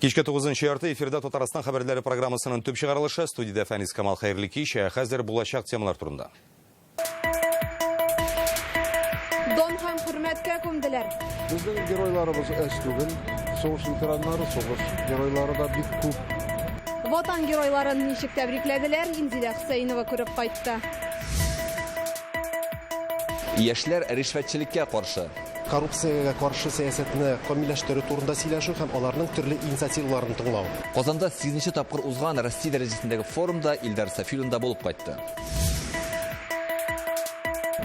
Кичке 9 ярты эфирда Татарстан хәбәрләре программасының төп чыгарылышы. Студиядә Фәнис Камал, хәерле кич. Ә хәзер булачак темалар турында. Дан һәм хөрмәткә күмделәр. Безнең геройларыбыз әз түгел. Сугыш ветераннары, сугыш геройлары да бик күп. Ватан геройларын ничек тәбрикләделәр, Инзилә Хөсәенова күреп кайтты. Яшьләр ришвәтчелеккә каршы. Коррупциягә каршы сәясәтне камилләштерү турында сөйләшү һәм аларның төрле инициативаларын тыңлау. Казанда сигезенче тапкыр узган Россия дәрәҗәсендәге форумда Илдар Сафиуллин да булып кайтты.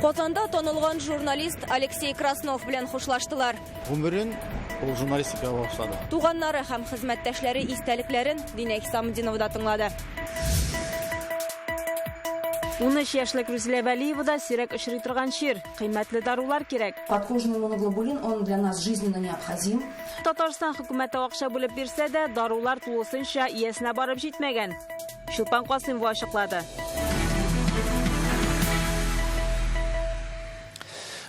Казанда танылган журналист Алексей Краснов белән хушлаштылар. Гомерен ул журналистикага багышлады. Туганнары һәм хезмәттәшләре истәлекләрен Динә Хисаметдинова да тыңлады. 13 яшьлек Рүзилә Вәлиевада сирәк очрый торган чир, кыйммәтле дарулар кирәк. Подкожный иммуноглобулин, он для нас жизненно необходим. Татарстан хөкүмәте акча бүлеп бирсә дә, дарулар тулысынча иясенә барып җитмәгән. Чулпан Касыймова ачыклады.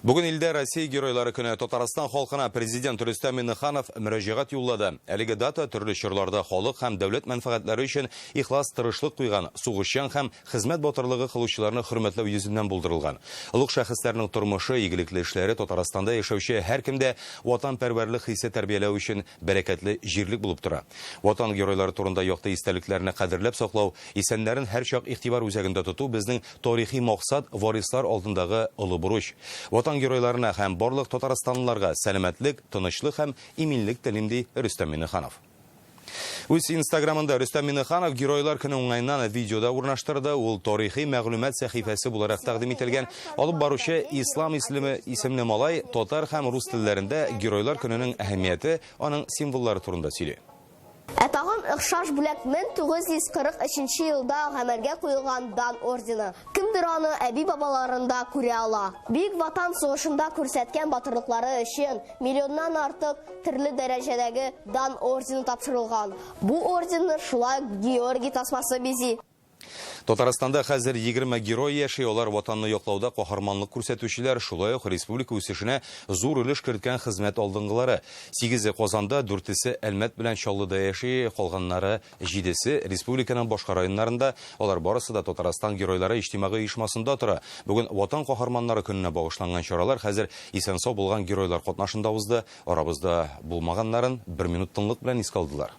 Бүген илдә Россия Геройлары көне. Татарстан халкына президент Рөстәм Миңнеханов мөрәҗәгать юллады. Әлеге дата төрле чорларда халык һәм дәүләт мәнфәгатьләре өчен ихлас тырышлык куйган сугышчан һәм хезмәт батырлыгы кылучыларны хөрмәтләү йөзеннән булдырылган. Олуг шәхесләрнең тормышы, игелекле эшләре Татарстанда яшәүче һәркемдә ватанпәрвәрлек хисе тәрбияләү өчен бәрәкәтле җирлек булып тора. Ватан геройлары турында якты истәлекләрне кадерләп саклау, исәннәрен һәрчак игътибар үзәгендә тоту безнең тарихи максат, варислар алдындагы олы бурыч. Ватан геройларына һәм барлык татарстанлыларга сәламәтлек, тынычлык һәм иминлек телим, ди Рөстәм Миңнеханов. Үз инстаграмында Рөстәм Миңнеханов Геройлар көне уңаеннан видео да урнаштырды. Ул тарихи мәгълүмат сәхифәсе буларак тәкъдим ителгән. Алып баручы Ислам ислеме исемле малай татар һәм рус телләрендә Геройлар көненең әһәмияте, аның символлары турында сөйли. Ә тагын охшаш бүләк 1943 елда гамәлгә куелган Дан ордены. Кемдер аны әби-бабаларында күрә ала. Бөек Ватан сугышында күрсәткән батырлыклары өчен миллионнан артык төрле дәрәҗәдәге Дан ордены тапшырылган. Бу орденны шулай ук Георгий тасмасы бизи. Татарстанда хәзер 20 герой яши, алар ватанны яклауда каһарманлык күрсәтүчеләр, шулай ук республика үсешенә зур өлеш керткән хезмәт алдынгылары. Сигезе Казанда, дүртесе Әлмәт белән Чаллыда яши, калганнары җидесе республиканың башка районнарында. Алар барысы да Татарстан геройлары иҗтимагый оешмасында тора. Бүген Ватан каһарманнары көненә багышланган чаралар хәзер исән-сау булган геройлар катнашында узды. Арабызда булмаганнарын бер минут тынлык белән искә алдылар.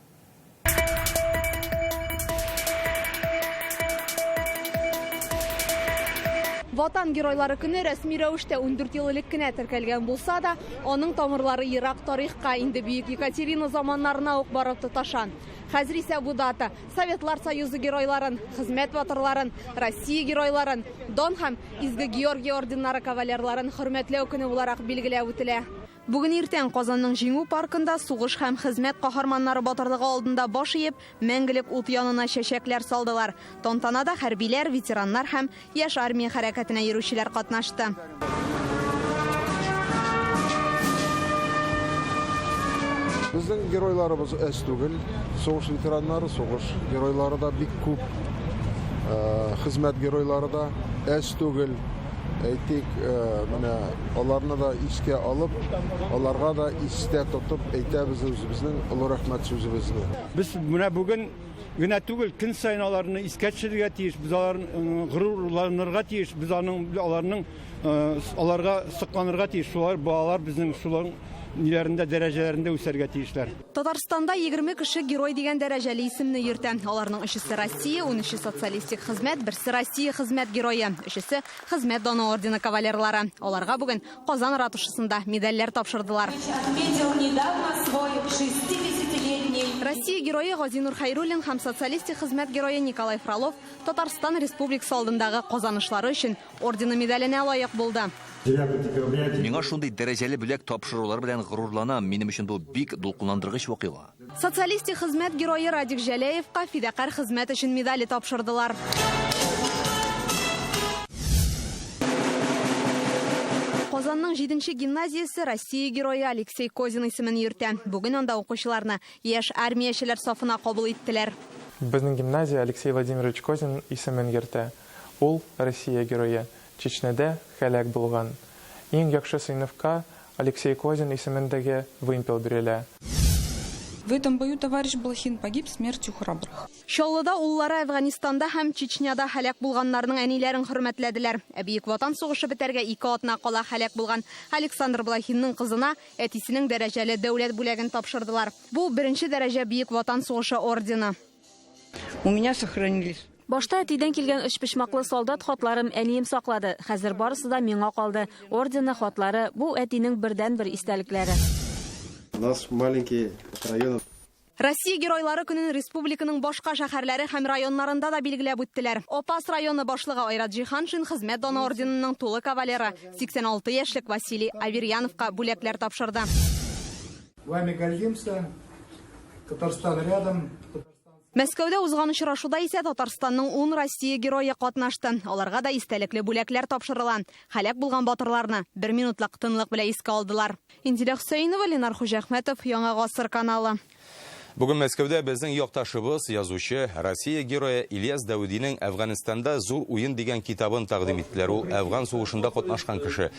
Ватан геройлары көне рәсми рәвештә 14 ел элек кенә теркәлгән булса да, аның тамырлары ерак тарихка, инде Бөек Екатерина заманнарына ук барып тоташа. Хәзер исә бу дата Советлар Союзы геройларын, хезмәт батырларын, Россия геройларын, Дон һәм Изге Георгий орденнары кавалерларын хөрмәтләү көне буларак билгеләп үтелә. Бүген иртән Казанның Җиңү паркында сугыш һәм хезмәт каһарманнары батырлыгы алдында баш иеп, мәңгелек ут янына чәчәкләр салдылар. Тантанада хәрбиләр, ветераннар һәм Яшь армия хәрәкәтенә йөрүчеләр катнашты. Безнең геройларыбыз әз түгел. Сугыш ветераннары, сугыш геройлары да бик күп. Хезмәт геройлары да әз түгел. Әйтик, менә аларны да искә алып, аларга да истә тотып әйтәбез үзебезнең олы рәхмәт сүзебезне. Без менә бүген генә түгел, көн саен аларны искә төшерергә тиеш, без алар горурланырга тиеш, без аның аларның аларга сокланырга тиеш. Шулар балалар безнең шулар ниләрендә, дәрәҗәләрендә үсәргә тиешләр. Татарстанда 20 кеше герой дигән дәрәҗәле исемне йөртә. Аларның өчесе Россия, унөче социалистик хезмәт, берсе Россия хезмәт герое, өчесе Хезмәт даны ордены кавалерлары. Аларга бүген Казан ратушасында медальләр тапшырдылар. Россия герое Газинур Хәйруллин һәм социалистик хезмәт герое Николай Фролов Татарстан Республикасы алдындагы казанышлары өчен ордены медаленә лаек булды. Миңа шундый дәрәҗәле бүләк тапшырулары белән горурланам, минем өчен бу бик дулкынландыргыч вакыйга. Социалистик хезмәт герое Радик Җәләевка фидакарь хезмәт өчен медале тапшырдылар. Казанның 7 гимназиясе Россия герое Алексей Козин исемен йөртә. Бүген анда укучыларны яшь армиячеләр сафына кабул иттеләр. Безнең гимназия Алексей Владимирович Козин исемен йөртә. Ул, Россия герое. Чечнәдә һәлак булган. Иң яхшы сыйныфка Алексей Козин исемендәге вымпел бирелә. В этом бою товарищ Блохин погиб смертью храбрых. Чаллыда уллары Әфганистанда һәм Чечняда һәлак булганнарның әниләрен хөрмәтләделәр. Ә Бөек Ватан сугышы бетәргә 2 атна кала һәлак булган Александр Блохинның кызына әтисенең дәрәҗәле дәүләт бүләген тапшырдылар. Бу беренче дәрәҗә Бөек Ватан сугышы ордены. У меня сохранились. Башта әтидән килгән өчпочмаклы солдат хатларым әнием саклады. Хәзер барысы да миңа калды. Ордены, хатлары бу әтинең бердәнбер истәлекләре. У нас маленький район. Россия геройлары көнен республиканың башка шәһәрләре һәм районнарында да билгеләп үттеләр. Апас районы башлыгы Айрат Җиһаншин хезмәт даны орденының тулы кавалеры 86 яшьлек Василий Аверьяновка бүләкләр тапшырды. Вами гордимся. Татарстан рядом. Мәскәүдә узган очрашуда исә Татарстанның 10 Россия герое катнашты. Аларга да истәлекле бүләкләр тапшырыла. Һәлак булган батырларны бер минутлык тынлык белән искә алдылар. Индира Хөсәенова, Ленар Хуҗахмәтов, Яңа Гасыр каналы. Бүген Мәскәүдә безнең якташыбыз, язучы, Россия герое Ильяс Дәүдинең Әфганстанда зур уен дигән китабын тәкъдим иттеләр. Ул Әфган сугышында катнашкан кеше.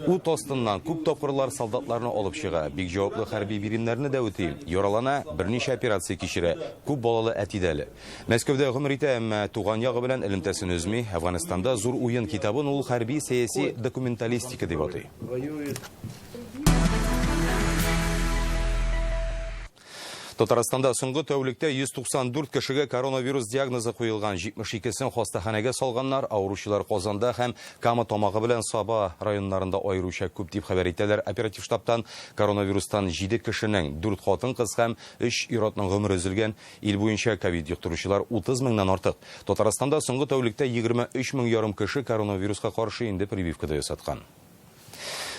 Ут астыннан күп тапкырлар солдатларны алып чыга, бик җаваплы хәрби биремнәрне дә үти, яралана, берничә операция кичерә, күп балалы әти дә әле. Мәскәүдә гомер итә, әмма туган ягы белән элемтәсен өзми. Әфганстанда зур уен китабын ул хәрби сәяси документалистика дип атый. Татарстанда соңгы тәүлектә 194 кешегә коронавирус диагнозы куелган, 72-сен хастаханәгә салганнар. Авыручылар Казанда һәм Кама Тамагы белән Саба районнарында аеруча күп дип хәбәр итәләр. Оператив штабтан коронавирустан 7 кешенең, 4 хатын-кыз һәм 3 ир-атның гомере өзелгән. Ил буенча ковид йоктыручылар 30 меңнән артык. Татарстанда соңгы тәүлектә 23 мең ярым кеше коронавируска каршы инде прививка да ясаткан.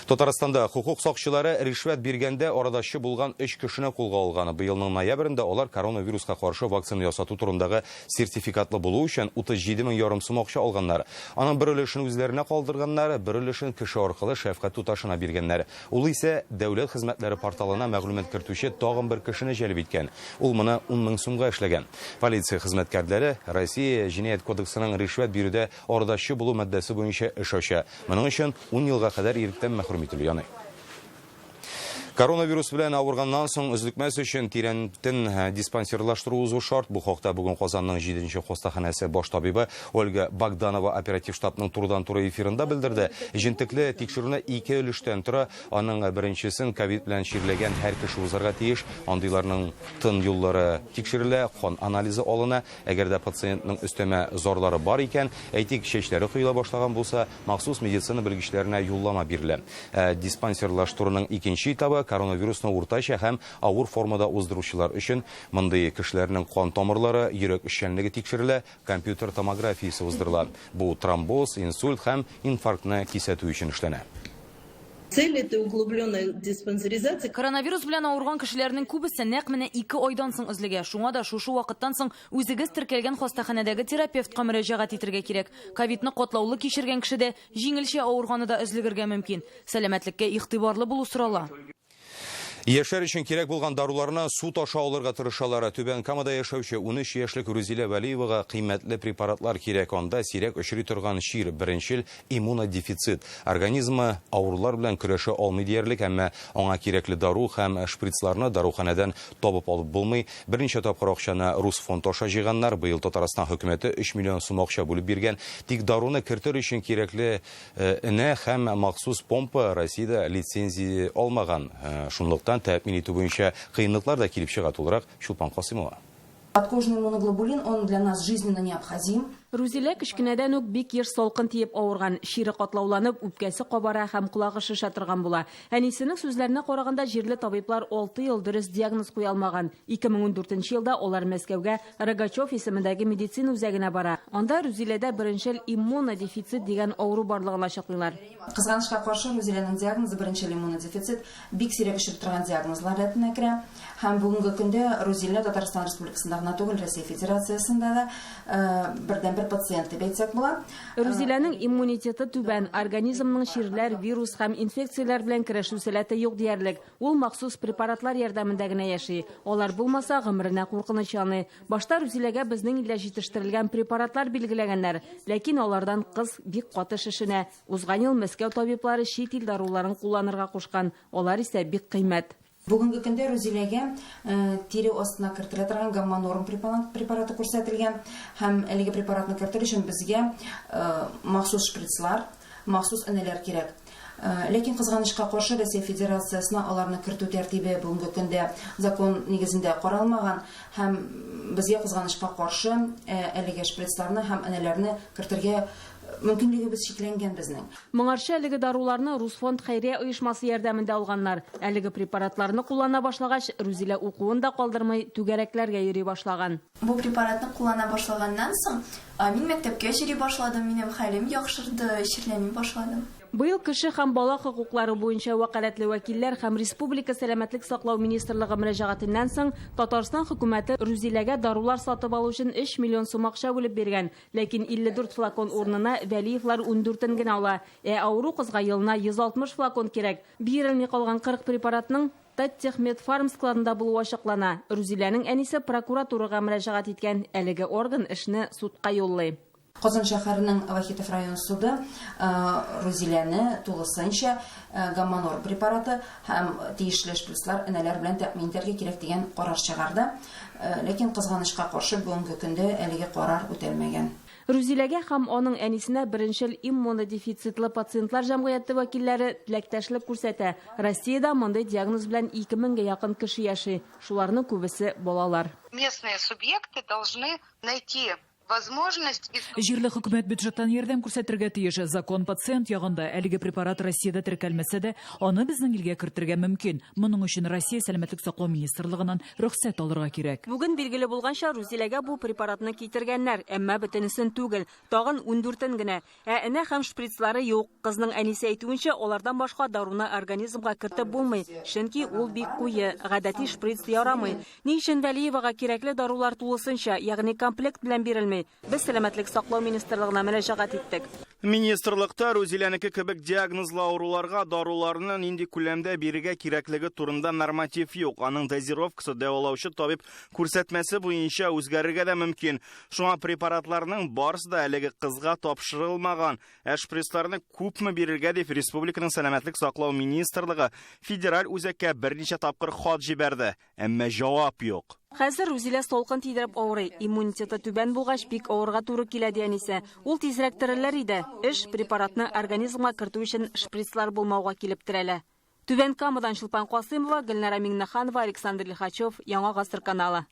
Татарстанда хукук сакчылары ришвәт биргәндә арадашчы булган 3 кешене кулга алган. Быелның ноябрендә алар коронавируска каршы вакцина ясату турындагы сертификатлы булу өчен 37 мең ярым сум акча алганнар. Аның бер өлешен үзләренә калдырганнар, бер өлешен кеше аркылы шәфкать туташына биргәннәр. Ул исә дәүләт хезмәтләре порталына мәгълүмат кертүче тагын бер кешене җәлеп иткән. Ул моны 10 мең сумга эшләгән. Полиция хезмәткәрләре Россия җинаять кодексының ришвәт бирүдә арадашчы булу маддәсе буенча эш ача. Моның өчен 10 елга кадәр иректән мәхрүм ителү яный. Коронавирус белән авырганнан соң өзлекмәс өчен тирәнтен диспансерлаштыру узу шарт. Бу хакта бүген Казанның 7нче хастаханәсе баш табибы Ольга Богданова оператив штабның турыдан-туры эфирында белдерде. Җентекле тикшерүне 2 өлештән тора. Аның беренчесен ковид белән чирләгән һәр кеше узарга тиеш. Андыйларның тын юллары тикшерелә, кан анализы алына. Әгәр дә пациентның өстәмә зарлары бар икән, әйтик, чәчләре коела башлаган булса, махсус медицина белгечләренә юллама бирелә. Диспансерлаштыруның икенче этабы коронавирусны уртача һәм авыр формада уздыручылар өчен. Мондый кешеләрнең кан тамырлары, йөрәк эшчәнлеге тикшерелә, компьютер томографиясе уздырыла. Бу тромбоз, инсульт һәм инфарктны кисәтү өчен эшләнә. Цель этой углубленной диспансеризации. Коронавирус белән авырган кешеләрнең күбесе нәкъ менә 2 айдан соң өзлегә. Шуңа да шушы вакыттан соң үзегез теркәлгән хастаханәдәге терапевтка мөрәҗәгать итәргә кирәк. Ковидны катлаулы кичергән кешедә җиңелчә авырганы да өзлегергә мөмкин. Сәламәтлеккә игътибарлы булу сорала. Яшьләр өчен кирәк булган даруларны су таша алырга тырышалар. Түбән Камада яшәүче 13 яшьлек Рузилә Вәлиевага кыйммәтле препаратлар кирәк. Анда сирәк очрый торган чир, беренчел иммунодефицит. Организмы авырулар белән көрәшә алмый диярлек, әмма аңа кирәкле дару һәм шприцларны даруханәдән табып алып булмый. Берничә тапкыр акчаны Рус фонд аша җыйганнар. Быел Татарстан хөкүмәте 3 миллион сум акча бүлеп биргән. Тик даруны кертер өчен кирәкле энә һәм махсус помпа Россиядә лицензия алмаган. Шунлыктан тәэмин итү буенча кыенлыклар да килеп чыга. Тулырак Чулпан Касымова. Подкожный иммуноглобулин, он для нас жизненно необходим. Рузилә кечкенәдән үк бик еш салкын тиеп авырган, чире катлауланып, үпкәсе кабара һәм колагы шешә торган була. Әнисенең сүзләренә караганда, җирле табиблар 6 ел дөрес диагноз куя алмаган. 2014 елда алар Мәскәүгә Рогачев исемендәге медицина үзәгенә бара. Анда Рузиләдә беренчел иммунодефицит дигән авыру барлыгын ачыклыйлар. Кызганычка каршы, Рузиләнең диагнозы беренчел иммунодефицит бик сирәк очрый торган диагнозлар рәтенә керә. Һәм бүгенге көндә Рузилә Татарстан Республикасында гына түгел, Россия Федерациясендә дә бердән бер пациент дип әйтсәк була. Рузиләнең иммунитеты түбән, организмның чирләр, вирус һәм инфекцияләр белән көрәшү сәләте юк диярлек. Ул махсус препаратлар ярдәмендә генә яши. Алар булмаса, гомеренә куркыныч яный. Башта Рузиләгә безнең илдә җитештерелгән препаратлар билгеләгәннәр, ләкин алардан кыз бик каты шешенә. Узган ел Мәскәү табиблары чит ил даруларын кулланырга кушкан. Алар исә бик кыйммәт. Бүгенге көндә Рузиләгә тире астына кертелә торган гамма-норм препараты күрсәтелгән һәм әлеге препаратны кертер өчен безгә махсус шприцлар, махсус энәләр кирәк. Ләкин кызганычка каршы Россия Федерациясенә аларны кертү тәртибе бүгенге көндә закон нигезендә каралмаган һәм безгә кызганычка каршы әлеге шприцларны һәм энәләрне кертергә мөмкинлегебез чикләнгән безнең. Моңарчы әлеге даруларны Русфонд хәйрия оешмасы ярдәмендә алганнар. Әлеге препаратларны куллана башлагач, Рузилә укуын да калдырмый, түгәрәкләргә йөри башлаган. Бу препаратны куллана башлаганнан соң, мин мәктәпкә йөри башладым, минем хәлем яхшырды, чирләми башладым. Быел кеше һәм бала хокуклары буенча вәкаләтле вәкилләр һәм Республика сәламәтлек саклау министрлыгы мөрәҗәгатеннән соң Татарстан хөкүмәте Рузиләгә дарулар сатып алу өчен 3 миллион сум акча бүлеп биргән. Ләкин 54 флакон урынына Вәлиевлар 14-ен генә ала. Ә авыру кызга елына 160 флакон кирәк. Бирелми калган 40 препаратның Таттехмедфарм складында булуы ачыклана. Рузиләнең әнисе прокуратурага мөрәҗәгать иткән. Әлеге орган эшне судка юллый. Казан шәһәренең Вахитов район суды Рузиләне тулысынча гамма-норм препараты һәм тиешле шприцлар, энәләр белән тәэмин итәргә кирәк дигән карар чыгарды. Ләкин кызганычка каршы бүгенге көндә әлеге карар үтәлмәгән. Рузиләгә һәм аның әнисенә беренчел иммунодефицитлы пациентлар җәмгыяте вәкилләре теләктәшлек күрсәтә. Россиядә мондый диагноз белән 2000гә якын кеше яши. Шуларның күбесе балалар. Местные субъекты должны найти возможность. Җирле хөкүмәт бюджеттан ярдәм күрсәтергә тиеш. Закон пациент ягында. Әлеге препарат Россиядә теркәлмәсә дә, аны безнең илгә кертергә мөмкин. Моның өчен Россия сәламәтлек саклау министрлыгыннан рөхсәт алырга кирәк. Бүген билгеле булганча, Рузиләгә бу препаратны китергәннәр, әмма бөтенесен түгел, тагын 14-ен генә. Ә энә һәм шприцлары юк. Кызның әнисе әйтүенчә, алардан башка даруны организмга кертеп булмый, чөнки ул бик куе, гадәти шприц ярамый. Ни өчен Вәлиевага кирәкле дарулар тулысынча, ягъни комплект белән бирелми? Без сәламәтлек саклау министрлыгына мөрәҗәгать иттек. Министрлыкта Рузиләнеке кебек диагнозлы авыруларга даруларны нинди күләмдә бирергә кирәклеге турында норматив юк. Аның дозировкасы дәвалаучы табиб күрсәтмәсе буенча үзгәрергә дә мөмкин. Шуңа препаратларның барысы да әлеге кызга тапшырылмаган. Ә шприцларны күпме бирергә дип Республиканың сәламәтлек саклау министрлыгы федераль үзәккә берничә тапкыр хат җибәрде, әмма җавап юк. Хәзер Рузилә салкын тидереп авырый. Иммунитеты түбән булгач, бик авырга туры килә, ди әнисе. Ул тизрәк терелер иде. Эш препаратны организмга кертү өчен шприцлар булмауга килеп терәлә. Түбән Камадан Чулпан Касыймова, Гөлнара Миңнеханова, Александр Лихачев, Яңа Гасыр каналы.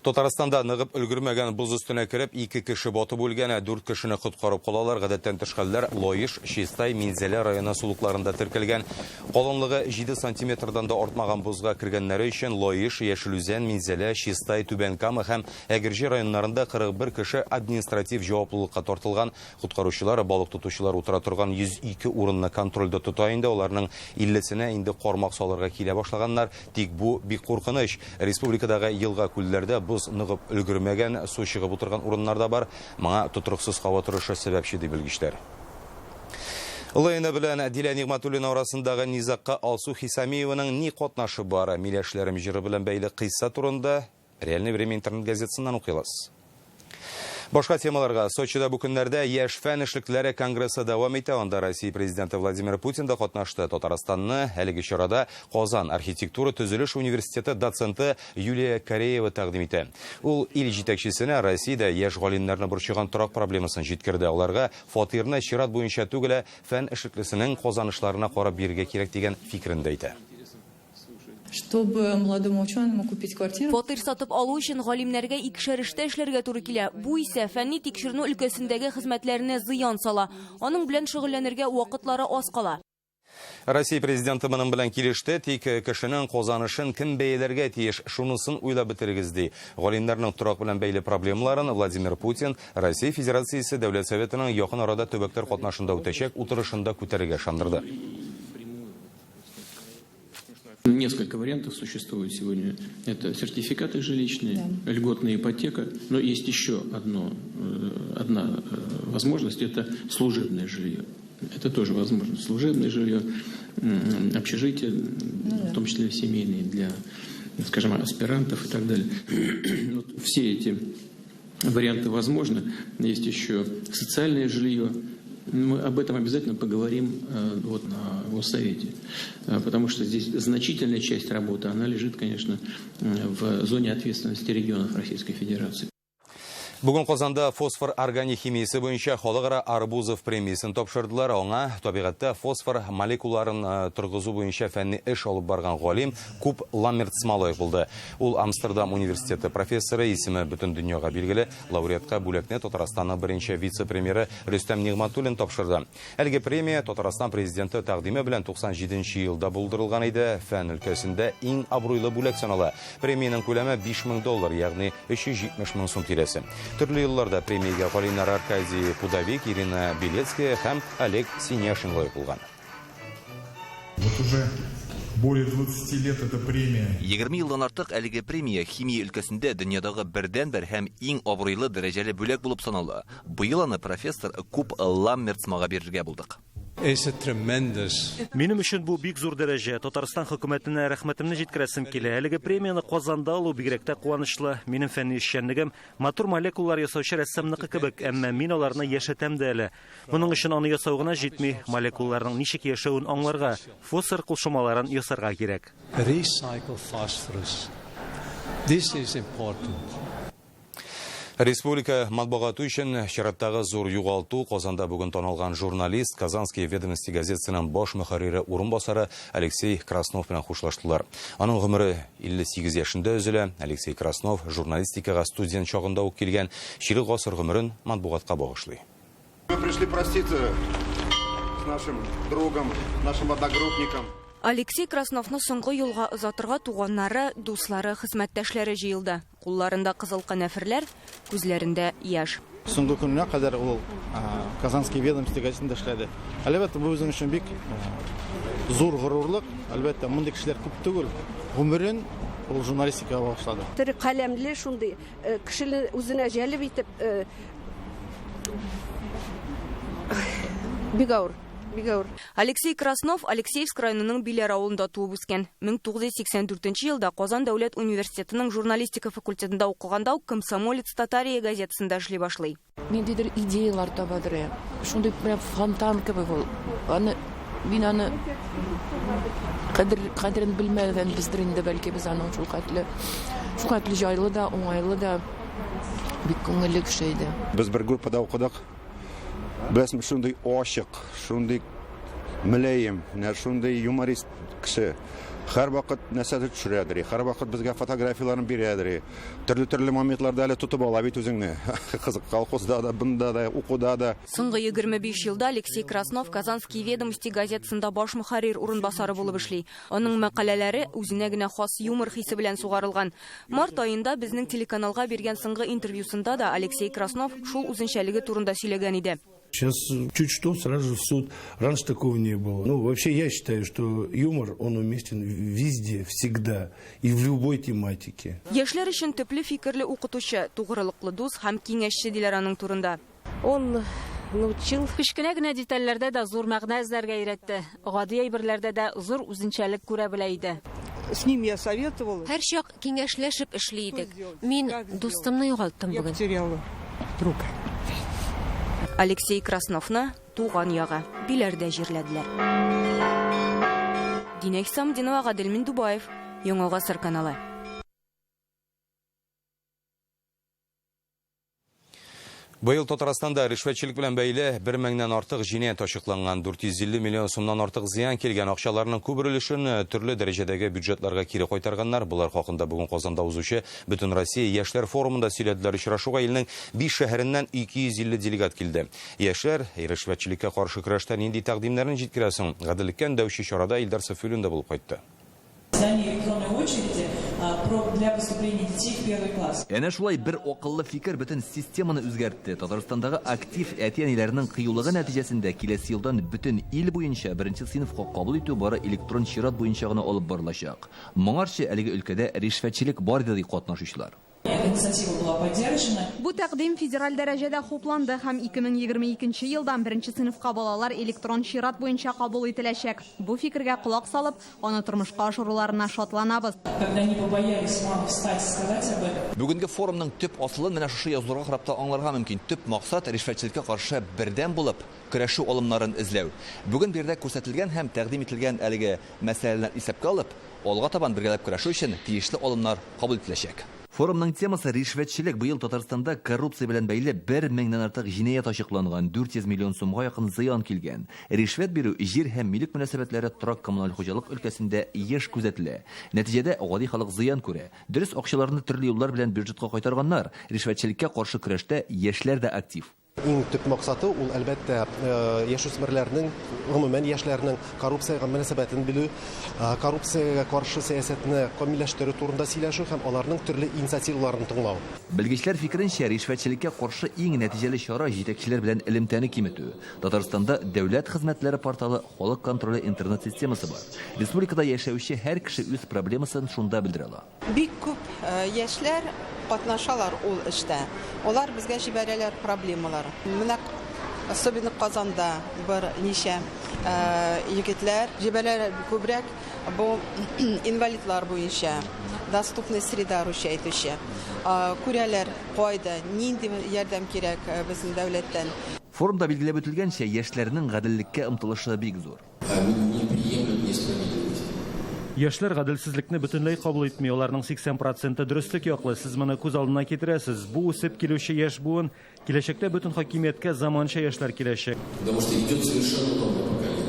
Татарстанда ныгып өлгермәгән боз өстенә кереп, 2 кеше батып үлгән, 4 кешене коткарып калалар. Гадәттән тыш хәлләр Лаеш, Чистай, Минзәлә районы сулыкларында теркәлгән. Калынлыгы 7 сантиметрдан да артмаган бозга кергәннәре өчен Лаеш, Яшел Үзән, Минзәлә, Чистай, Түбән Кама һәм Әгерҗе районнарында 41 кеше административ җаваплылыкка тартылган. Коткаручылар балык тотучылар утыра торган 102 урынны контрольдә тота инде. Аларның 50-сенә инде кармак салырга килә башлаганнар. Тик бу бик куркыныч. Республикадагы елга күлләрдә боз ныгып өлгермәгән, су чыгып утырган урыннар да бар. Моңа тотрыксыз һава торышы сәбәпче ди белгечләр. Лена белән Дилә Нигъмәтуллина арасындагы низагка Алсу Хисамиеваның ни катнашы бар? Миләшләрем җыры белән бәйле кыйсса турында Реальное время интернет газетасыннан укый аласыз. Башка темаларга. Сочида бу көннәрдә яшь фән эшлеклеләре конгрессы дәвам итә. Анда Россия президенты Владимир Путин да катнашты. Татарстанны әлеге чарада Казан архитектура төзелеш университеты доценты Юлия Кареева тәкъдим итә. Ул ил җитәкчесенә Россиядә яшь галимнәрне борчыган торак проблемасын җиткерде. Аларга фатирны чират буенча түгел, ә фән эшлеклесенең казанышларына карап бирергә кирәк дигән фикерен дә әйтә. Чтобы молодому ученому купить квартиру. Фатир сатып алу өчен галимнәргә икешәр эштә эшләргә туры килә. Бу исә фәнни тикшеренү өлкәсендәге хезмәтләренә зыян сала. Аның белән шөгыльләнергә вакытлары аз кала. Россия президенты моның белән килеште, тик кешенең казанышын кем бәяләргә тиеш, шунысын уйлап бетерегез ди. Галимнәрнең торак белән бәйле проблемаларын Владимир Путин Россия Федерациясе Дәүләт Советының якын арада төбәкләр катнашында үтәчәк утырышында күтәрергә ышандырды. Несколько вариантов существует сегодня. Это сертификаты жилищные, да, льготная ипотека. Но есть еще одна возможность – это служебное жилье. Это тоже возможно. Служебное жилье, общежитие, в том числе семейные для, скажем, аспирантов и так далее. Вот все эти варианты возможны. Есть еще социальное жилье. Мы об этом обязательно поговорим вот на Госсовете, потому что здесь значительная часть работы, она лежит, конечно, в зоне ответственности регионов Российской Федерации. Бүген Казанда фосфор органик химиясе буенча халыкара Арбузов премиясен тапшырдылар. Аңа табигатьтә фосфор молекулаларын торгызу буенча фәнни эш алып барган галим Куп Ламмертсма лаек булды. Ул Амстердам университеты профессоры, исеме бөтен дөньяга билгеле. Лауреатка бүләкне Татарстанның беренче вице-премьеры Рөстәм Нигъмәтуллин тапшырды. Әлеге премия Татарстан президенты тәкъдиме белән 97 елда булдырылган иде. Фән өлкәсендә иң абруйлы бүләк санала. Премиянең күләме 5000 доллар, ягъни 370 мең сум тирәсе. Төрле елларда премиягә галимнәр Аркадий Пудовик, Ирина Белецкая һәм Олег Синяшин лаек булган. Вот уже более 20 лет эта премия. 20 елдан артык әлеге премия химия өлкәсендә дөньядагы бердәнбер һәм иң абруйлы дәрәҗәле бүләк булып санала. Быел аны профессор Куп Ламмертсмага бирергә булдык. Минем өчен бу бик зур дәрәҗә. Татарстан хөкүмәтенә рәхмәтемне җиткерәсем килә. Әлеге премияне Казанда алу бигрәк тә куанычлы. Минем фәнни эшчәнлегем матур молекулалар ясаучы рәссамныкы кебек, әмма мин аларны яшәтәм дә әле. Моның өчен аны ясау гына җитми, молекулаларның ничек яшәвен аңларга, фосфор кушылмаларын ясарга кирәк. Recycle phosphorus. This is important. Республика матбугаты өчен чираттагы зур югалту. Казанда бүген танылган журналист, Казанские ведомости газетасының баш мөхәррире урынбасары Алексей Краснов белән хушлаштылар. Аның гомере 58 яшендә өзелә. Алексей Краснов журналистикага студент чагында ук килгән, чирек гасыр гомерен матбугатка багышлый. Мы пришли проститься с нашим другом, нашим одногруппником. Алексей Красновны соңгы юлга озатырга туганнары, дуслары, хезмәттәшләре җыелды. Кулларында кызыл канәферләр, күзләрендә яшь. Соңгы көненә кадәр ул Казанские ведомости газетында эшләде. Әлбәттә, бу безнең өчен бик зур горурлык. Әлбәттә, мондый кешеләр күп түгел. Гомерен ул журналистикага багышлады. Тере каләмле шундый кешене үзенә җәлеп итеп, бик авыр. Алексей Краснов Алексеевск районының Биләр авылында туып үскән. 1984 елда Казан дәүләт университетының журналистика факультетында укыганда ук Комсомолец Татария газетасында эшли башлый. Ниндидер идеялар табадыр. Шундый прям фонтан кебек ул. Аны мин аны кадерен белмәгәнбездер инде, бәлки без аның шулкадәрле җайлы да, уңайлы да, бик күңелле кеше иде. Без бер группада укыдык. Беләсең, шундый ачык, шундый мөлаем, шундый юморист кеше. Һәрвакыт нәрсәдер төшерәдер, һәрвакыт безгә фотографияларын бирәдер. Төрле-төрле моментларда әле тотып ала бит үзеңне. Кызык, колхозда да, бында да, укуда да. Соңгы 25 елда Алексей Краснов Казанские ведомости газетасында баш мөхәррир урынбасары булып эшли. Аның мәкаләләре үзенә генә хас юмор хисе белән сугарылган. Март аенда безнең телеканалга биргән соңгы интервьюсында да Алексей Краснов шул үзенчәлеге турында сөйләгән иде. Сейчас чуть что, сразу в суд. Раньше такого не было. Ну, вообще, я считаю, что юмор, он уместен везде, всегда и в любой тематике. Яшьләр өчен төпле фикерле укытучы, тугрылыклы дус һәм киңәшче диләр аның турында. Он научил. Кечкенә генә детальләрдә дә зур мәгънә эзләргә өйрәтте. Гади әйберләрдә дә зур үзенчәлек күрә белә иде. С ним я советовала. Һәрчак киңәшләшеп эшли идек. Мин дустымны югалттым бүген. Я потеряла друга. Алексей Красновны туган ягы Биләрдә җирләделәр. Динә Хисамдинова, Гадел Миндубаев, Яңа Гасыр каналы. Быел Татарстанда ришвәтчелек белән бәйле 1000-нән артык җинаять ачыкланган, 450 миллион сумнан артык зыян килгән. Акчаларның күп өлешен төрле дәрәҗәдәге бюджетларга кире кайтарганнар. Булар хакында бүген Казанда узучы Бөтенроссия яшьләр форумында сөйләделәр. Очрашуга илнең 5 шәһәреннән 250 делегат килде. Яшьләр ришвәтчелеккә каршы көрәштә нинди тәкъдимнәрен җиткерә соң? Гаделлеккә өндәүче чарада Илдар Сафиуллин да булып кайтты. Әнә шулай бер акыллы фикер бөтен системаны үзгәртте. Татарстандагы актив әти-әниләрнең кыюлыгы нәтиҗәсендә киләсе елдан бөтен ил буенча беренче сыйныфка кабул итү бары электрон чират буенча гына алып барылачак. Моңарчы әлеге өлкәдә ришвәтчелек бар иде, ди катнашучылар. инициатива была поддержана. Бу тәкъдим федераль дәрәҗәдә хупланды һәм 2022 елдан беренче сыйныфка балалар электрон чират буенча кабул ителәчәк. Бу фикергә колак салып, аны тормышка ашыруларына шатланабыз. Когда не побоялись мамы встать и сказать об этом. Бүгенге форумның төп асылын менә шушы язуларга карап та аңларга мөмкин. Төп максат ришвәтчелеккә каршы бердәм булып көрәшү алымнарын эзләү. Бүген биредә күрсәтелгән һәм тәкъдим ителгән әлеге мәсьәләләрне исәпкә алып, алга табан бергәләп көрәшү өчен тиешле алымнар кабул ителәчәк. Форумның темасы ришвәтчелек. Быел Татарстанда коррупция белән бәйле 1000-нән артык җинаять ачыкланган, 400 миллион сумга якын зыян килгән. Ришвәт бирү җир һәм милек мөнәсәбәтләре торак коммуналь хуҗалык өлкәсендә еш күзәтелә. Нәтиҗәдә гади халык зыян күрә. Дөрес, акчаларны төрле юллар белән бюджетка кайтарганнар. Ришвәтчелеккә каршы көрәштә яшьләр дә актив. Иң төп максаты ул, әлбәттә, яшүсмерләрнең, гомумән яшьләрнең коррупциягә мөнәсәбәтен белү, коррупциягә каршы сәясәтне камилләштерү турында сөйләшү һәм аларның төрле инициативаларын тыңлау. Белгечләр фикеренчә, ришвәтчелеккә каршы иң нәтиҗәле чара җитәкчеләр белән элемтәне киметү. Татарстанда дәүләт хезмәтләре порталы, халык контроле интернет системасы бар. Республикада яшәүче һәр кеше үз проблемасын шунда белдерә ала. Бик күп яшьләр катнашалар ул эштә. Алар безгә җибәрәләр проблемалар. Менә особенно Казанда бер ничә егетләр җибәрәләр күбрәк бу инвалидлар буенча доступная среда русча әйтүче. Күрәләр кайда, нинди ярдәм кирәк безнең дәүләттән. Форумда билгеләп үтелгәнчә, яшьләрнең гаделлеккә омтылышы бик зур. Яшьләр гаделсезлекне бөтенләй кабул итми, аларның 80% дөреслек яклы. Сез моны күз алдына китерәсез. Бу үсеп килүче яшь буын, киләчәктә бөтен хакимияткә заманча яшьләр киләчәк. Потому что идет совершенно новое поколение.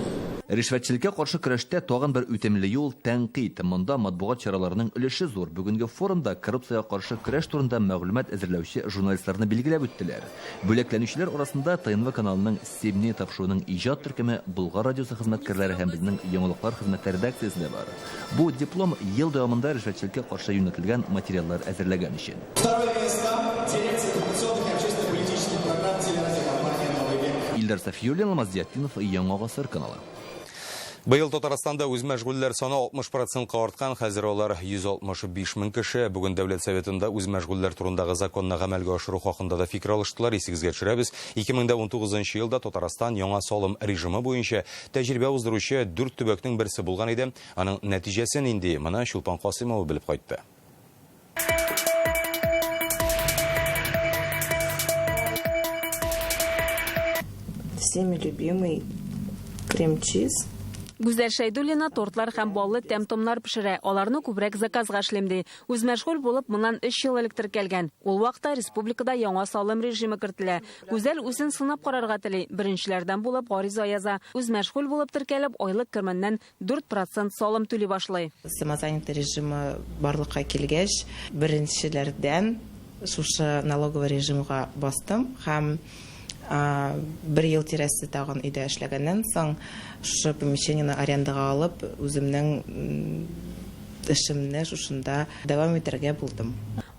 Ришвәтчелеккә каршы көрәштә тагын бер үтемле юл тәнкыйть. Монда матбугат чараларының өлеше зур. Бүгенге форумда коррупциягә каршы көрәш турында мәгълүмат әзерләүче журналистларны билгеләп үттеләр. Бүләкләнүчеләр арасында ТНВ каналының Семне тапшыруының иҗат төркеме, Болгар радиосы хезмәткәрләре һәм безнең яңалыклар хезмәте редакциясе дә бар. Бу диплом ел дәвамында ришвәтчелеккә каршы юнәтелгән материаллар әзерләгән өчен. Второе место дирекция информационных и общественно-политических программ телерадиокомпании «Новый век». Илдар Сафиуллин, Алмаз Зиятдинов, Яңа Гасыр каналы. Быел Татарстанда үзмәшгульләр саны 60%-ка арткан, хәзер алар 165 мең кеше. Бүген Дәүләт Советында үзмәшгульләр турындагы законны гамәлгә ашыру хакында да фикер алыштылар. Исегезгә төшерәбез, 2019 елда Татарстан яңа салым режимы буенча тәҗрибә уздыручы 4 төбәкнең берсе булган иде. Аның нәтиҗәсе нинди? Моны Чулпан Касыймова белеп кайтты. Всеми любимый крем-чиз. Гүзәл Шәйдуллина тортлар һәм баллы тәм-томнар пешерә. Аларны күбрәк заказга эшлим ди. Үзмәшгуль булып моннан 3 ел элек теркәлгән. Ул вакытта республикада яңа салым режимы кертелә. Гүзәл үзен сынап карарга тели. Беренчеләрдән булып гариза яза. Үзмәшгуль булып теркәлеп, айлык кеременнән 4% салым түли башлый. Самозанятый режимы барлыкка килгәч, беренчеләрдән шушы налоговый режимга бастым һәм бер ел тирәсе тагын өйдә эшләгәннән соң шушы помещениене арендага алып, үземнең эшемне шушында дәвам итәргә булдым.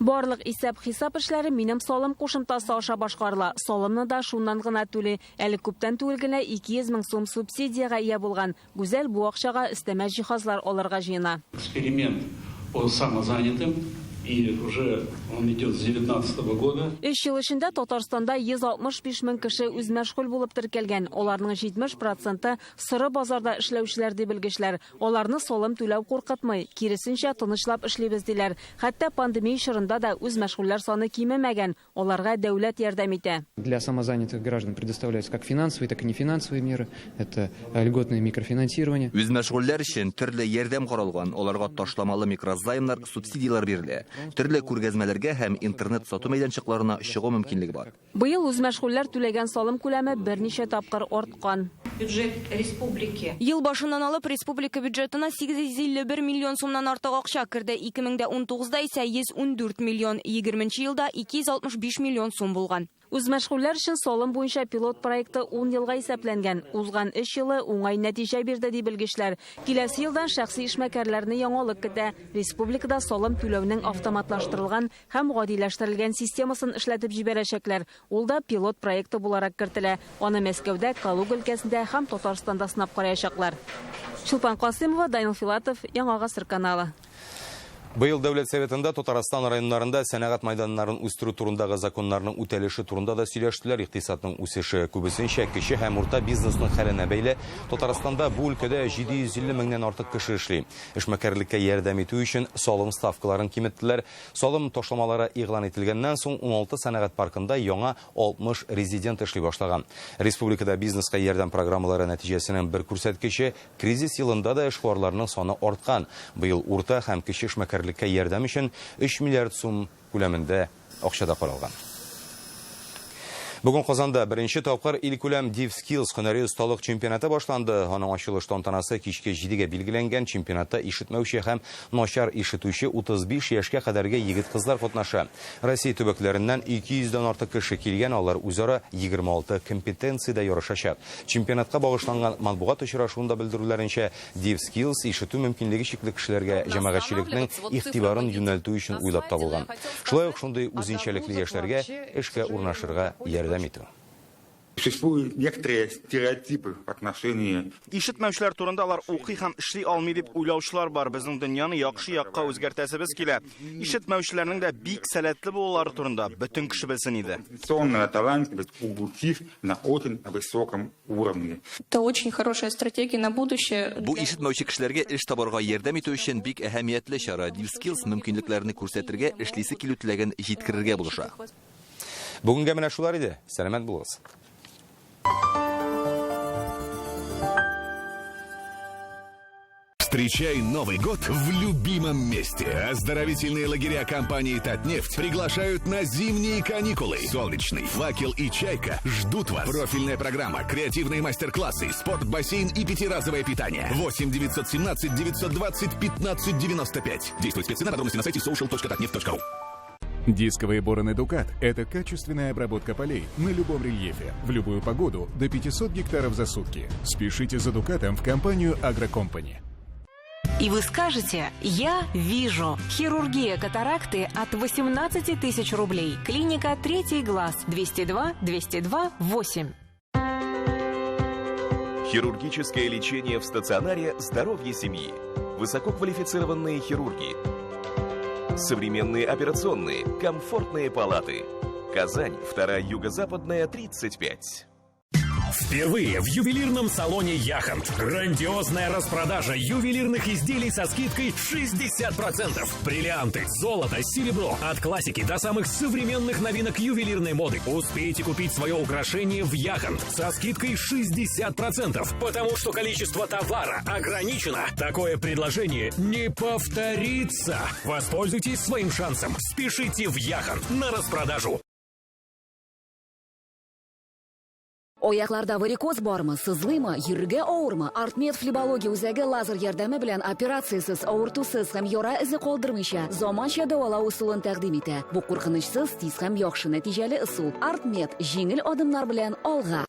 Барлык исәп-хисап эшләре минем салым кушымтасы аша башкарыла. Салымны да шуннан гына түли. Әле күптән түгел генә 200 мең сум субсидиягә ия булган. Гүзәл бу акчага өстәмә җиһазлар алырга җыена. Эксперимент по самозанятым. И уже он идет с девятнадцатого года. Өч ел эчендә Татарстанда 165 мең кеше үзмәшгуль булып теркәлгән. Аларның 70% сыры базарда эшләүчеләр ди белгечләр. Аларны салым түләү куркытмый. Киресенчә, тынычлап эшлибез диләр. Хәтта пандемия чорында да үзмәшгульләр саны кимемәгән. Аларга дәүләт ярдәм итә. Для самозанятых граждан предоставляются как финансовые, так и нефинансовые меры. Это льготное микрофинансирование. Үзмәшгульләр өчен төрле ярдәм каралган. Аларга ташламалы микрозаймнар, субсидияләр бирелә. Төрле күргәзмәләргә һәм интернет сату мәйданчыкларына чыгу мөмкинлеге бар. Быел үзмәшгульләр түләгән салым күләме берничә тапкыр арткан. Бюджет республики. Ел башыннан алып республика бюджетына 851 миллион сумнан артык акча керде. 2019-да исә 114 миллион, егерменче елда 265 миллион сум булган. Үзмәшгульләр өчен салым буенча пилот проекты 10 елга исәпләнгән. Узган 3 елы уңай нәтиҗә бирде ди белгечләр. Киләсе елдан шәхси эшмәкәрләрне яңалык көтә. Республикада салым түләүнең автоматлаштырылган һәм гадиләштерелгән системасын эшләтеп җибәрәчәкләр. Ул да пилот проекты буларак кертелә. Аны Мәскәүдә, Калуга өлкәсендә һәм Татарстанда сынап караячаклар. Чулпан Касымова, Данил Филатов, Яңа Гасыр каналы. Быел Дәүләт Советында Татарстан районнарында сәнәгать майданнарын үстерү турындагы законнарның үтәлеше турында да сөйләштеләр. Икътисадның үсеше күбесенчә кече һәм урта бизнесның хәленә бәйле. Татарстанда бу өлкәдә 750 меңнән артык кеше эшли. Эшмәкәрлеккә ярдәм итү өчен салым ставкаларын киметтеләр. Салым ташламалары игълан ителгәннән соң 16 сәнәгать паркында яңа 60 резидент эшли башлаган. Республикада бизнеска ярдәм программалары нәтиҗәсенең бер күрсәткече кризис елында да эшкуарларның саны арткан. Быел урта һәм кече эшмәкәрлеккә ярдәм өчен 3 миллиард сум күләмендә акча да каралган. Бүген Казанда беренче тапкыр илкүләм Div Skills һөнәри осталык чемпионаты башланды. Аның ачылыш тантанасы кичке 7-гә билгеләнгән. Чемпионатта ишетмәүче һәм начар ишетүче 35 яшькә кадәрге егет-кызлар катнаша. Россия төбәкләреннән 200 дән артык кеше килгән, алар үзара 26 компетенциядә ярышачак. Чемпионатка багышланган матбугат очрашуында белдерүләренчә, Div Skills ишетү мөмкинлеге чикле кешеләргә җәмәгатьчелекнең игътибарын юнәлтү өчен уйлап табылган. Шулай ук шундый үзенчәлекле яшьләргә эшкә урнашырга ярдәм итү. Существуют некоторые стереотипы в отношении Ишетмәүчеләр турында алар укый һәм эшли алмый дип уйлаучылар бар. Безнең дөньяны яхшы якка үзгәртәсебез килә. Ишетмәүчеләрнең дә бик сәләтле булулары турында бөтен кеше белсен иде. талантливость у глухих на очень высоком уровне. Это очень хорошая стратегия на будущее. Бу ишетмәүче кешеләргә эш табарга ярдәм итү өчен бик әһәмиятле чара. DevSkills мөмкинлекләрне күрсәтергә, эшлисе килү теләген җиткерергә булыша. Бүгенгә менә шулар иде. Сәламәт булыгыз. Встречай Новый год в любимом месте. Оздоровительные лагеря компании «Татнефть» приглашают на зимние каникулы. Солнечный, «Факел» и «Чайка» ждут вас. Профильная программа, креативные мастер-классы, спорт, бассейн и пятиразовое питание. 8 917 920 15 95. Действует спеццена, подробности на сайте social.tatneft.ru. Дисковые бороны «Дукат» – это качественная обработка полей на любом рельефе, в любую погоду, до 500 гектаров за сутки. Спешите за «Дукатом» в компанию «Агрокомпани». И вы скажете: «Я вижу». Хирургия катаракты от 18 тысяч рублей. Клиника «Третий глаз» 202 202 8. Хирургическое лечение в стационаре «Здоровье семьи». Высококвалифицированные хирурги. Современные операционные, комфортные палаты. Казань, 2 Юго-Западная, 35. Впервые в ювелирном салоне «Яхонт» грандиозная распродажа ювелирных изделий со скидкой 60%. Бриллианты, золото, серебро. От классики до самых современных новинок ювелирной моды. Успейте купить свое украшение в «Яхонт» со скидкой 60%, потому что количество товара ограничено. Такое предложение не повторится. Воспользуйтесь своим шансом. Спешите в «Яхонт» на распродажу. Аякларда варикоз бармы, сызлыймы, йөрергә авырмы? Артмед флебология үзәге лазер ярдәме белән операциясез, авыртусыз һәм яра эзе калдырмыйча заманча дәвалау ысулын тәкъдим итә. Бу куркынычсыз, тиз һәм яхшы нәтиҗәле ысул. Артмед җиңел адымнар белән алга.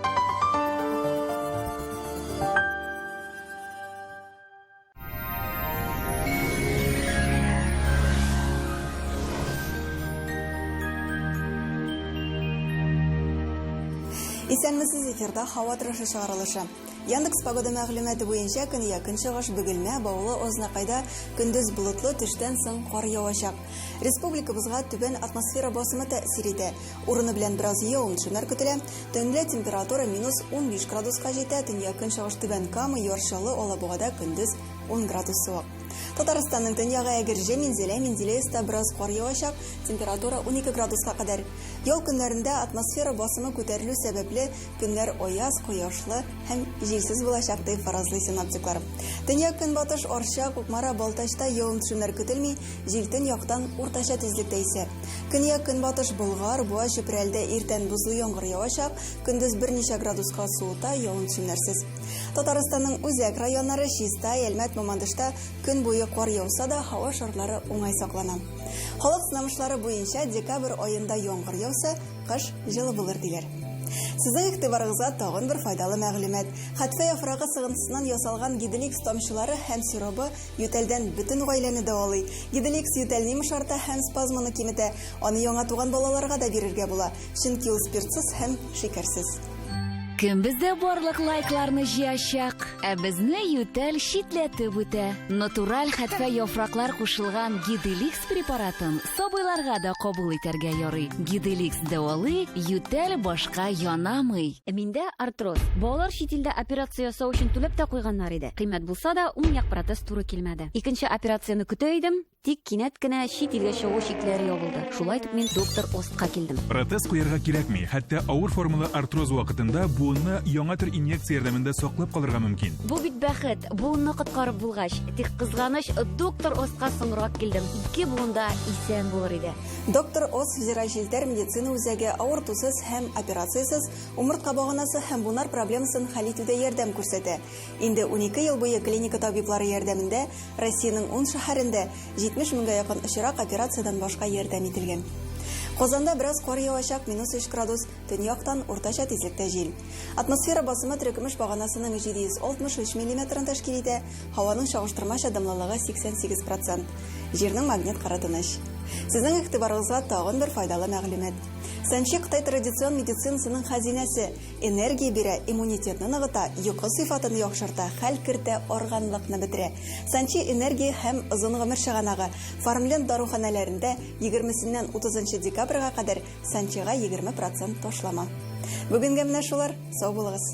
Исәнмесез, эфирда һава торышы чыгарылышы. Яндекс погода мәгълүматы буенча көньяк көнчыгыш Бөгелмә, Баулы, Ознакайда көндез болытлы, төштән соң кар явачак. Республикабызга түбән атмосфера басымы тәэсир итә. Урыны белән бераз явым-төшемнәр көтелә. Төнлә температура минус 15 градуска җитә. Төньяк көнчыгыш Түбән Кама, Яр Чаллы, Алабугада көндез 10 градус суык. Татарстанның төньягы Әгерҗе, Минзәлә, Менделеевста бераз кар явачак, температура 12 градуска кадәр. Ял көннәрендә атмосфера басымы күтәрелү сәбәпле, көннәр аяз, кояшлы һәм җилсез булачак, дип фаразлый синоптиклар. Төньяк-көнбатыш Арча, Кукмара, Балтачта явым-төшемнәр көтелми, җил төньяктан уртача тизлектә исә. Көньяк-көнбатыш Болгар, Буа, Чүпрәлдә иртән бозлы яңгыр явачак, көндез берничә градуска суыта, явым-төшемнәрсез. Татарстанның үзәк районнары Чистай, Әлмәт, Мамадышта көн буе кар яуса да, һава шартлары уңай саклана. Халык сынамышлары буенча декабрь аенда яңгыр яуса, кыш җылы булыр диләр. Сезнең игътибарыгызга тагын бер файдалы мәгълүмат. Хәтфә яфрагы сыгынтысыннан ясалган Гиделикс тамчылары һәм сиробы ютәлдән бөтен гаиләне дәвалый. Гиделикс ютәлне йомшарта һәм спазманы киметә. Аны яңа туган балаларга да бирергә була, чөнки ул спиртсыз һәм шикәрсез. Кем бездә барлык лайкларны җыячак? Ә безне ютәл читләтеп үтә. Натураль хәтфә яфраклар кушылган Гиделикс препаратын сабыйларга да кабул итәргә ярый. Гиделикс дәвалый, ютәл башка янамый. Миндә артроз. Балалар чит илдә операция ясау өчен түләп тә куйганнар иде. Кыйммәт булса да, уң як протез туры килмәде. Икенче операцияне көтә идем, тик кинәт кенә чит илгә чыгу чикләре ябылды. Шулай итеп мин доктор Остка килдем. Протез куярга кирәкми. Хәтта авыр формалы артроз вакытында буынны яңа төр инъекция ярдәмендә саклап калырга мөмкин. Бу бит бәхет, буынны коткарып булгач. Тик кызганыч, доктор Остка соңрак килдем. Ике буын да исән булыр иде. Доктор Ост федераль челтәр медицина үзәге авыртусыз һәм операциясез умыртка баганасы һәм буыннар проблемасын хәл итүдә ярдәм күрсәтә. Инде 12 ел буе клиника табиблары ярдәмендә Россиянең ун шәһәрендә 70 меңгә якын очрак операциядән башка ярдәм ителгән. Казанда бераз кар явачак, минус 3 градус, төньяктан уртача тизлектә җил. Атмосфера басымы терекөмеш баганасының 763 миллиметрын тәшкил итә, һаваның чагыштырмача дымлылыгы 88 процент. Җирнең магнит кыры тыныч. Сезнең игътибарыгызга тагын бер файдалы мәгълүмат. Сәнчи Кытай традицион медицинасының хәзинәсе. Энергия бирә, иммунитетны ныгыта, йокы сыйфатын яхшырта, хәл кертә, арганлыкны бетерә. Санчи энергия һәм озын гомер чыганагы. Фармленд даруханәләрендә егермесеннән утызынчы декабрьгә кадәр Санчига 20 процент ташлама. Бүгенгә менә шулар. Сау булыгыз!